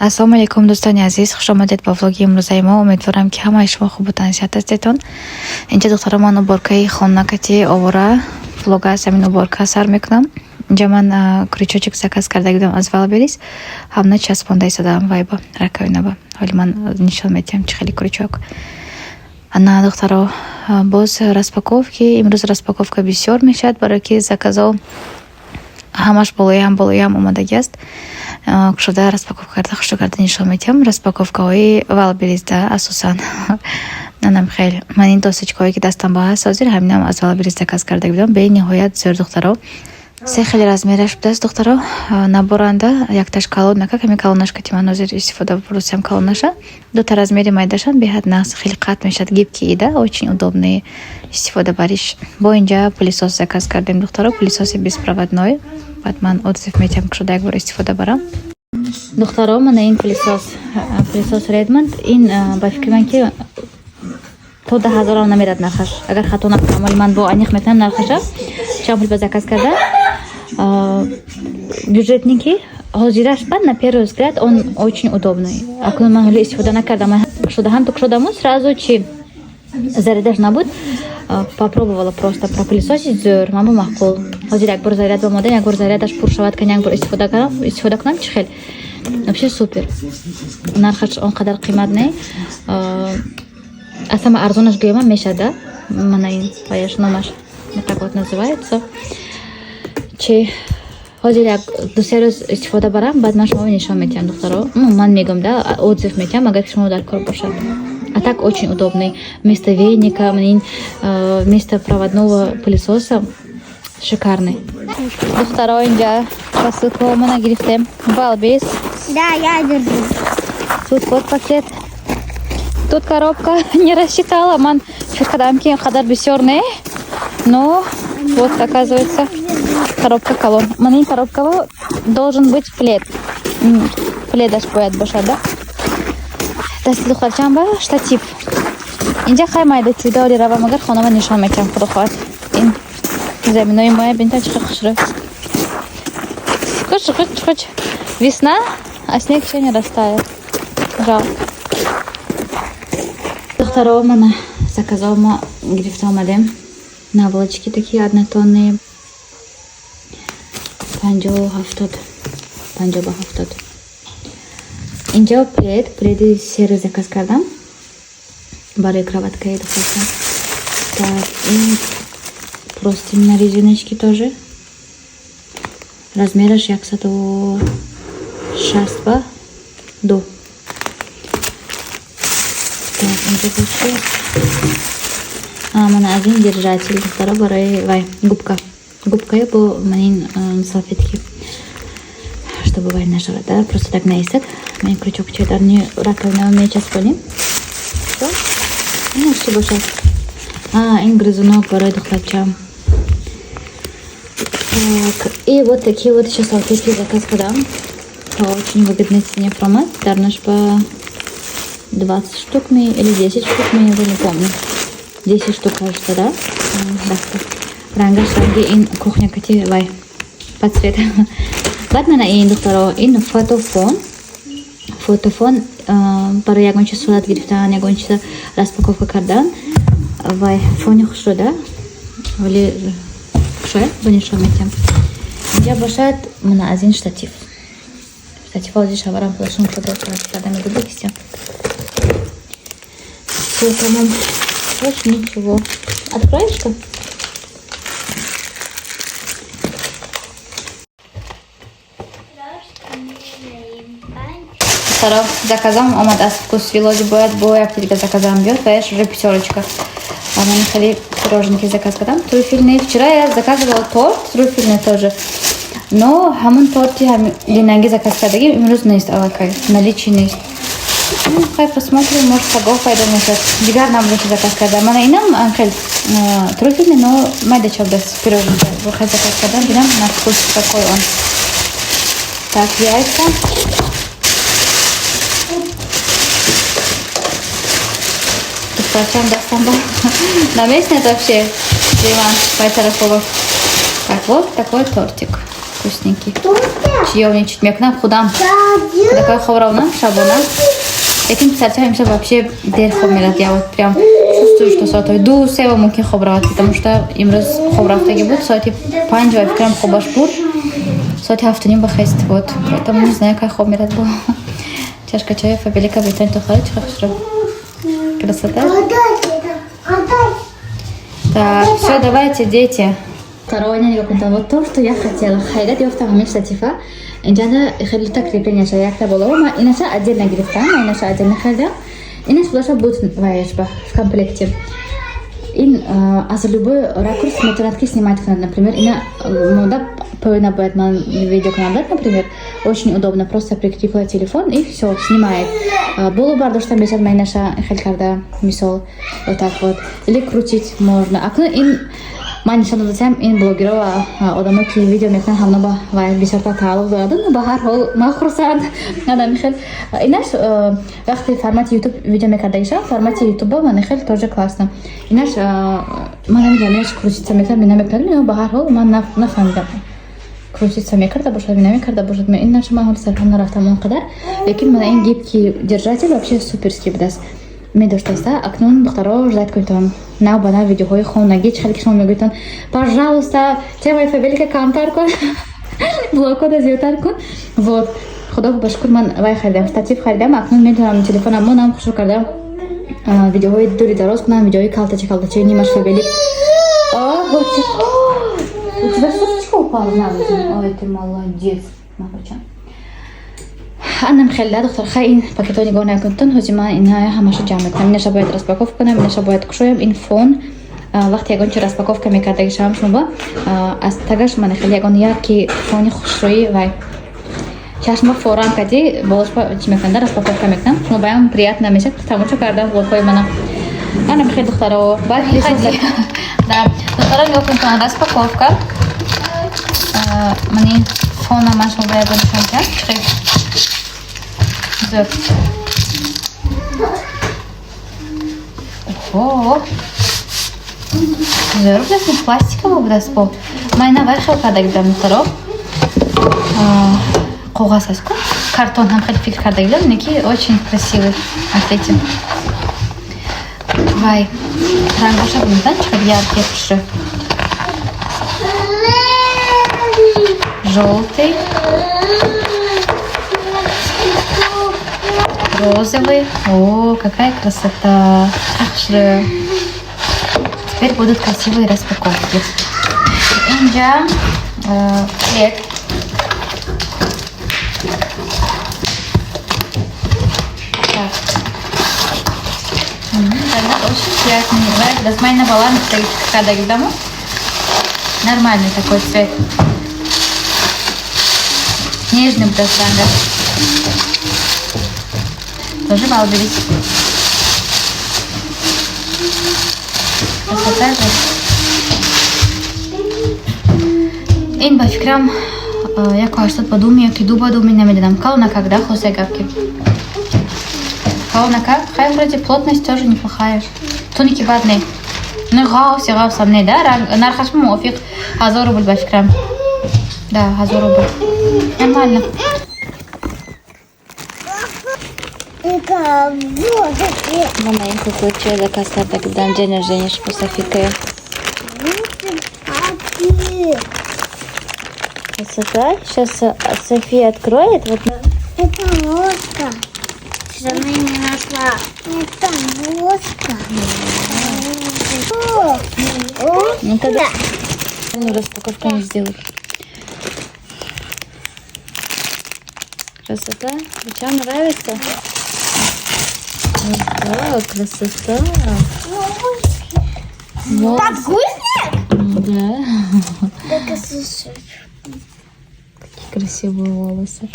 Ассалому алайкум, дӯстони азиз, хушомадед ба влоги имрӯзаи мо. Умедворам, ки ҳамаи шумо хубу тансиҳат ҳастедон. Инҷа, духтаро, ман уборкаи хонакати овора влога аз ҳамин уборка сар мекунам. Инҷа ман крючочек заказ карда будам аз Вайлдберриз, ҳамна часпонда истодаам вайба раковинаба. Ҳоли ман нишон медиҳам, чӣ хеле крючок. Ана, духтаро, боз распаковки. Имрӯз распаковка бисёр мешавад, барое ки заказо ҳамаш болоям болоям омадагӣ аст. Кушода, распаковка карда, хушрӯ карда нишон медиҳам. Распаковкаҳои Вайлдберризда асосан. Анам хеле ман ин досочкаҳое, ки дастам ба ҳаст ҳозир, ҳаминам аз Вайлдберриз заказ карда будам. Бениҳоят зӯр, духтаро. Се хеле размераш будааст, духтаро, наборанда. Якташ калонака, ками калонаш кати ман ҳозир истифода бурдусиям калонаша. Дута размери майдашам беҳад нағз, хеле қат мешавад, гибкий да, очень удобный истифода бариш. Бо инҷа пылесос заказ кардем, духтаро, пылесоси беспроводной. Баъд ман отзыв метиҳам, кушода як бор истифода барам. Духтаро, мана ин пылесос, пылесос Редмонд. Ин, ба фикри ман, ки то 10 000-ам намерад нархаш, агар хато накунам. Вале ман бо аниқ метавонам нархаша, чанд пул ба заказ карда. Бюджетники ҳозираш ба, на первый взгляд он очень удобный. Акнун ман ҳоло истифода накардам. Кушода, ҳам то кушодаму сразу чи зарядаш набуд, попробовала просто пропылесосить. Зӯр, ман бо маъқул. Ҳозир як бор заряд омода, як бор зарядаш пур шавад, кан як бор истифода кунам, чӣ хел. Вообще супер, нархаш он қадар қимат не, аз ҳама арзонаш гӯямам мешад да. Мана ин ваяш номаш вот так вот называется. Чи ҳозир як 2-3 рӯз истифода барам, баъд ман шумо нишон медиҳам, духтаро. Ман мегӯям да, отзыв метиҳам, агар шумо дар кор бошад. А так очень удобный вместо веника, ин вместо проводного пылесоса шикарный. Духтаро, инҷа посылкаҳо мана гирифтем Вайлдберриз. Да, я держу. Тут вот пакет. Тут коробка, не рассчитала. Ман фикр кардам, ки қадар бисёр не. Но вот, оказывается, коробка калон. Ман ин коробка должен быть плед. Пледаш бояд бошад, да? Дасти духтарчам ба штатив. Инҷа хай майда чӯйда оли равам, агар хонама нишон метиҳам, худо хоҳад. Ин заминои моя бинта чӣ хушрӯ. Хуч, хуч, хуч. Весна, а снег еще не растаял. Жалко. Духтаро, мана заказо мо гирифта омадем. Наволочки такие однотонные. 50 70. 50 ба 70. Инҷо плед, пледи серый заказ кардам. Барои кроваткаи духтарчам. Так, ин простыни на резиночке тоже. Размераш 160 ба 2. Так, инҷо боши. Мана аз ин держатель, духтаро, барои вай губка. Губкая бо ман ин салфетки. Чтобы вай нашавад, да? Просто так наистад. Мен крючок дарни раковина мечаспонем. Всё. Ин чӣ бошад? А, ин грызунок барои духтарчам. Так, и вот такие вот еще салфетки заказ кардам. По очень выгодной цене формат. Дарнаш по 20 штук ми или 10 штук ми, я уже не помню. 10 штук, кажется, да? Да. Рангаш ранги ин кухня кати вай под цвет. Баъд мана ин, духтаро, ин фотофон. Фотофон барои ягон чиз сурат гирифтан, ягон чиза распаковка кардан. Вай фони хушро да? Вале шояд бо нишон метиҳам. Инҷа бошад мана аз ин штатив. Штатив ҳозир шаварам худашон карда медода кисям. Всё, тамом. Больше ничего. Откроешь-ка? Духтаро, заказам омад аз Вкус Вилози, бояд бо якти дига заказам биёд, ваяш уже Пятёрочка. А ман хеле пироженки заказ кардам. Трюфельный. Вчера я заказывала торт, трюфельный тоже. Но ҳамон торти линаги заказ кардагӣ имрӯз нест аллакай. В наличии нест. Ну, хай посмотрим, может, пагоҳ пайдо мешавад. Дигар намудаши заказ кардам. Мана инам хел трюфельный, но майда чабдаст пироженка. Хай заказ кардам, бинам на вкус какой он. Так, яйца. Духтарчам дастам ба наместнет вообще. Диван, байтарафова. Так, вот такой тортик. Вкус. Вкусненький. Чаёвничать мекунам худам. Такой хоб равнам шабона. Лекин писарча ҳамеша вообще дер хоб мерад. Я вот прям чувствую, что соатҳои 2-3 мумкин хоб равад, потому что имрӯз хоб рафтагӣ буд, соати 5 ва фикрам хобаш бурд. Соати 7:30 бахест. Вот. Поэтому не знаю, как хоб мерад бо. Чашка чая Фаберлика бетан тохари чӣ хушро. Красота. Так, все, давайте, дети. Второе, нигоҳ кунед, вот то, что я хотела. Хайрат ёфтам ҳамин штатива. Инҷанда хеле та крепление ша якта боло. Ма инаша отдельно гирифтам, ма инаша отдельно харидам. Инаш булаша буд ваяш ба в комплекте. Ин аз любой ракурс метавонад ки снимать кунад. Например, ина мода поёна бояд ман видео кунам, да, например, очень удобно. Просто прикрепила телефон, и все, снимает. Боло бардошта мешад, ма инаша хел карда, мисол, вот так вот. Или крутить можно. Акнун ин ман нишон додасам, ин блогеро ва одамое ки видео мекунанд, ҳамно ба вай бисёртар тааллуқ дорад. Но ба ҳар ҳол ман хурсанд надам хел. Инаш вақте формати ютуб видео мекардагишам, формати ютуба ман хел тоже классно. Инаш ман намедонам, инаш крутиться мекунад, ми намекунад, но ба ҳар ҳол ман нафаҳмидам, крутиться мекарда бошад, ми намекарда бошад. Инаш ман ҳол сарфам нарафтам он қадар, лекин мана ин гибкий держатель вообще суперский будааст, медоштаста. Акнун, духтаро, ждать кунедтон нав ба нав видеоҳои хонагӣ. Чӣ хеле ки шумо мегӯедтон: «Пожалуйста, темаи Фаберлика камтар кун, блогҳода зиёдтар кун». Вот, худо ба шукр, ман вай харидам, штатив харидам. Акнун метавонам телефонам монам, хушрӯ карда видеоҳои дури дароз кунам, видеоҳои калтачи калтачи нимаш Фаберлик. У тебя сосочка упала на. Ой, ты молодец, махоча. Анам хеле, духтар, хай, ин пакетҳо нигоҳ накунтон. Ҳозир ман инҳа ҳамаша ҷамъ мекунам. Инаша бояд распаковка кунам, инаша бояд кушоям. Ин фон, вақте ягон чи распаковка мекардаги шавам, шумо аз тагаш мана хеле ягон яркий фони хушрӯи вай чашма форам кади болошпа чи мекунам, распаковка мекунам. Шумо баям приятно мешад тамошо кардан влогҳои мана. Анам хеле, духтаро, баъд, да, духтаро, нигоҳ кунтон, распаковка. Ман ин фона ман шумо ба ягон нишон диҳам, чихел зӯр. Охо, зӯр будааст, пластиково будааст. Бо ман ина вай хел карда будам, духтаро, коғаз аст ку, картон ҳам хеле фикр карда будам, неки очень красивый. Смотрите, вай рангоша биндан, чӣ қадар яркий, хушрӯ: желтый, розовый. О, какая красота! Ах. Теперь будут красивые распаковки. Инҷа плед. Так. Тогда очень приятный. Дасмайна баланс когда. Нормальный такой цвет. Нежный ранга. Тоже Wildberries. Красота же. Ин ба фикрам 1,80 ба думи ёки ду ба думи, намедонам. Калонакак, да, хосай гапки. Калонакак, хай, вроде плотность тоже неплохая. Туники бад не. Ну, ғафси ғафсам не, да? Нархаш мувофиқ, 1000 рубл ба фикрам. Да, 1000 рубл. Нормально. Мама, ин куклача заказ карда будам, день рождения по Софикая. Красота. Сейчас София откроет. Вот. Это ложка. Сейчас она не нашла. Это ложка. Ну, тогда ну, распаковку не сделали. Красота. Вам нравится? Да, красота. Вот. Подгузник? Да. Так, слушай. Какие красивые волосы.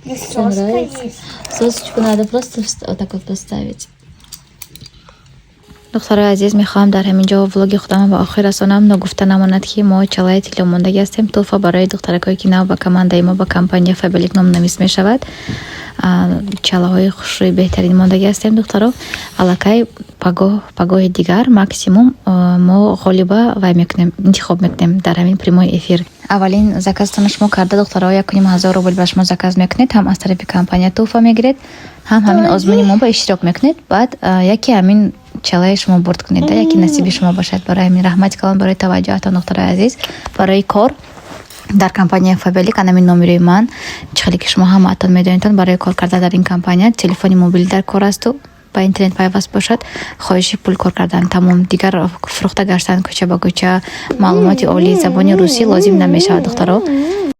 Соска Нравится? Есть. Сосочку надо просто вот так вот поставить. Духтарои азиз, мехоҳам дар ҳамин ҷо влоги худамро ба охир расонам. Ногуфта намонад, ки мо чалаи тилло мондагӣ ҳастем. Тӯҳфа барои духтаракое, ки нав ба командаи мо, ба компания Фаберлик номнавис мешавад. Чалаҳои хушрӯи беҳтарин мондагӣ ҳастем, духтаро. Аллакай пагоҳ, пагоҳи дигар максимум мо ғолиба вай мекунем, интихоб мекунем дар ҳамин прямой эфир. Аввалин заказтонро шумо карда, духтаро, 1500 рубл ба шумо заказ мекунед, ҳам аз тарафи компания тӯҳфа мегиред, ҳам ҳамин озмуни мо ба иштирок мекунед. Баъд яке ҳамин чалаи шумо бурд кунед, яке насиби шумо бошад. Барои ҳамин раҳмати калон барои таваҷҷӯҳатон, духтарои азиз. Барои кор дар компанияи Фаберлик анамин номерои ман, чӣ хеле ки шумо ҳамаатон медонедтон, барои кор кардан дар ин компания телефони мобилӣ дар кор асту ба интернет пайваст бошад, хоҳиши пул кор кардан, тамом. Дигар фурӯхта гаштан кӯча ба кӯча, маълумоти олии забони русӣ лозим намешавад, духтаро.